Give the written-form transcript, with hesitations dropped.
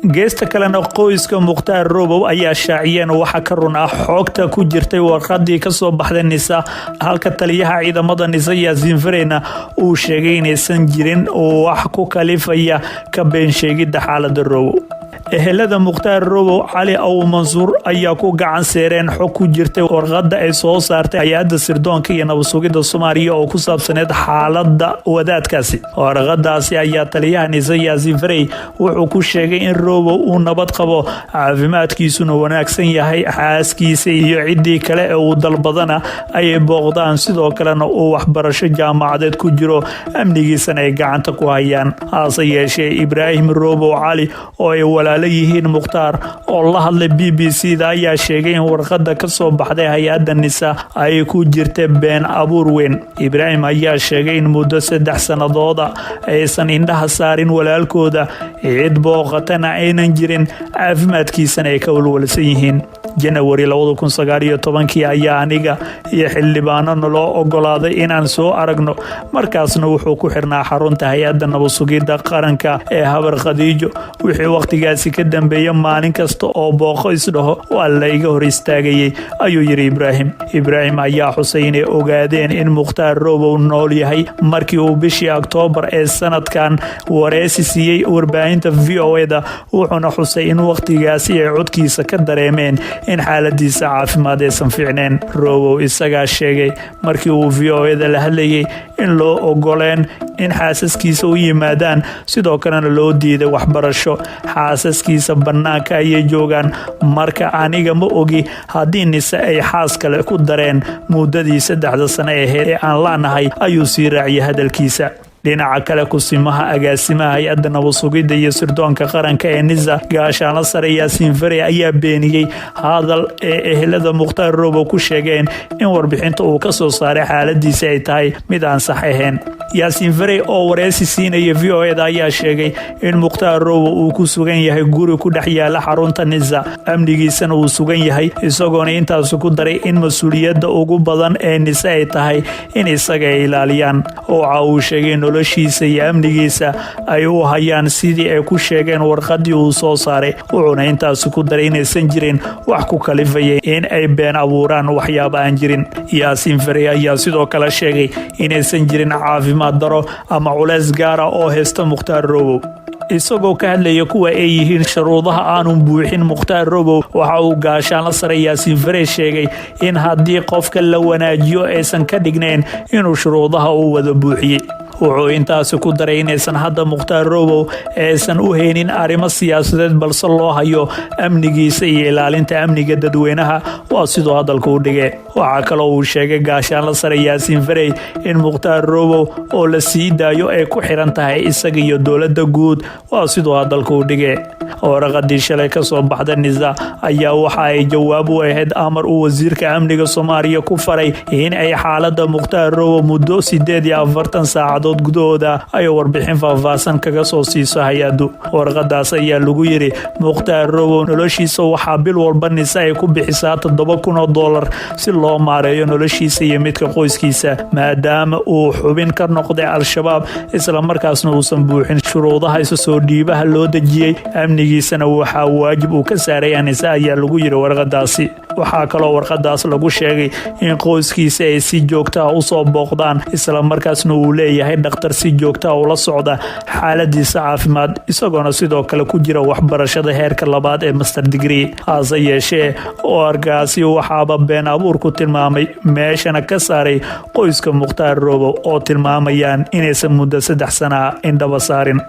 Geesta kalena, qoyska Mukhtaar Robow ayaa shaaciyeen waxa ka run ah xogta ku jirtay warqadii kasoo baxday NISA, halka taliyaha ciidamada NISA, Yaasiin Fareyna, uu sheegay inaysan jirin wax ku kalifaya ka been sheegidda xaalada Robow. Ehelada Mukhtaar Robow Cali Aw Mansuur ayaa ku gacan seereen xog ku jirtay warqada ay soo saartay hay-adda sirdoonka iyo nabad sugidda Soomaaliya oo ku saabsaneed xaalada wadaadkaasi. Warqadaasi ayaa taliyaha NISA, Yaasiin Farey, wuxuu ku sheegay in Robow uu nabad qabo, caafimaadkiisuna wanaagsan yahay, xaaskiisa iyo ciddii kale ee uu dalbadana ayay booqdaan, sidoo kalena uu waxbarasho jaamacadeed ku jiro, amnigiisana ay gacanta ku hayaan. Hase yeeshee, Ibraahim Robow Cali oo ay walaalo yihiin Mukhtaar oo la hadlay BBC da ayaa sheegay in warqada ka soo baxday hay-adda NISA ay ku jirta been abuur weyn. Ibraahim ayaa sheegay in muddo 3 sannadooda aysan indhaha saarin walaalkooda, cid booqatana aynan jirin, caafimaadkiisana ay ka walwalsan yihiin. Janawari 2019-kii ayaa aniga iyo xildhibaano naloo ogolaaday inaan soo aragno. Markaasna wuxuu ku xirnaa xarunta hay-adda nabadsugidda qaranka ee Habar Khadiijo. Wixii wakhtigaasi ka dambeeya, maalin kasta oo booqo isdhaho waa la iga hor istaagayay, ayuu yidhi Ibraahim. Ibraahim ayaa xusay inay ogaadeen in Mukhtaar Robow nool yahay markii uu bishii Oktoobar ee sanadkan wareysi siiyey warbaahinta VOA da, wuxuuna xusay in wakhtigaasi ay codkiisa ka dareemeen in xaaladiisa caafimaad aysan fiicneen. Robow isagaa sheegay markii uu VOA da la hadlayay in loo ogoleen in xaasaskiisa u yimaadaan, sidoo kalena loo diiday waxbarasho. Xaasaskiisa bannaanka ayay joogaan, marka aniga ma ogi haddii NISA ay xaas kale ku dareen muddadii 3-da sano ahayd ee aan laanahay, ayuu sii raaciyay hadalkiisa. Dhinaca kale, kusimaha agaasimaha hay-adda nabadsugidda iyo sirdoonka qaranka ee NISA, gaashaanla sare Yaasiin Fare, ayaa beeniyey hadal ee ehelada Mukhtaar Robow ku sheegeen in warbixinta uu ka soo saaray xaaladiisa ay tahay mid aan sax ahayn. Yaasiin Farey oo wareysi siinaya VOA da ayaa sheegay in Mukhtaar Robow uu ku sugan yahay guri ku dhex yaala xarunta NISA, amnigiisana uu sugan yahay, isagoona intaasi ku daray in mas-uuliyadda ugu badan ee NISA ay tahay in isaga ay ilaaliyaan. Waxa uu sheegay noloshiisa iyo amnigiisa ay u hayaan sidii ay ku sheegeen warqadii uu soo saaray, wuxuuna intaasi ku daray inaysan jirin wax ku kalifaya in ay been abuuraan waxyaaba aan jirin. Yaasiin Farey ayaa sidoo kale sheegay inaysan jirin caafimaad daro ama culeys gaara oo haysta Mukhtaar Robow. Isagoo ka hadlaya kuwa ay yihiin shuruudaha aanu buuxin Mukhtaar Robow, waxa uu gaashaanla sare Yaasiin Farey sheegay in haddii qofka la wanaajiyo aysan ka dhignayn inuu shuruudaha uu wada buuxiyey. Wuxuu intaasi ku daray inaysan hadda Mukhtaar Robow aysan u haynin arrimo siyaasadeed, balse loo hayo amnigiisa iyo ilaalinta amniga dadweynaha, waa siduu hadalka u dhigay. Waxaa kaloo uu sheegay gaashaanla sare Yaasiin Farey in Mukhtaar Robow oo la sii daayo ay ku xiran tahay isaga iyo dowladda guud, waa siduu hadalka u dhigay. Waraqadii shalay kasoo baxda NISA ayaa waxa ay jawaab u ahayd amar uu wasiirka amniga Soomaaliya ku faray in ay xaalada Mukhtaar Robow muddo 48 saacadood gudahooda ay warbixin faahfaahsan kaga soo siiso hay-addu. Warqadaas ayaa lagu yiri: Mukhtaar Robow noloshiisa waxaa bil walba NISA ay ku bixisaa $7,000 si loo maareeyo noloshiisa iyo midka qoyskiisa, maadaama uu xubin ka noqday Al-Shabaab, islamarkaasna uusan buuxin shuruudaha isa soo dhiibaha loo dejiyey. Amnigiisana waxaa waajib uu ka saaray NISA, ayaa lagu yiri warqadaasi. Waxaa kaloo warqadaas lagu sheegay in qoyskiisa ay si joogta ah usoo booqdaan, islamarkaasna uu leeyahay dhakhtar si joogta ah ula socda xaaladiisa caafimaad, isagoona sidoo kale ku jira waxbarashada heerka labaad ee master degree. Hase yeeshee, warkaasi waxaaba been abuur ku tilmaamay, meeshana ka saaray qoyska Mukhtaar Robow oo tilmaamayaan inaysan muddo 3 sana indhaba saarin.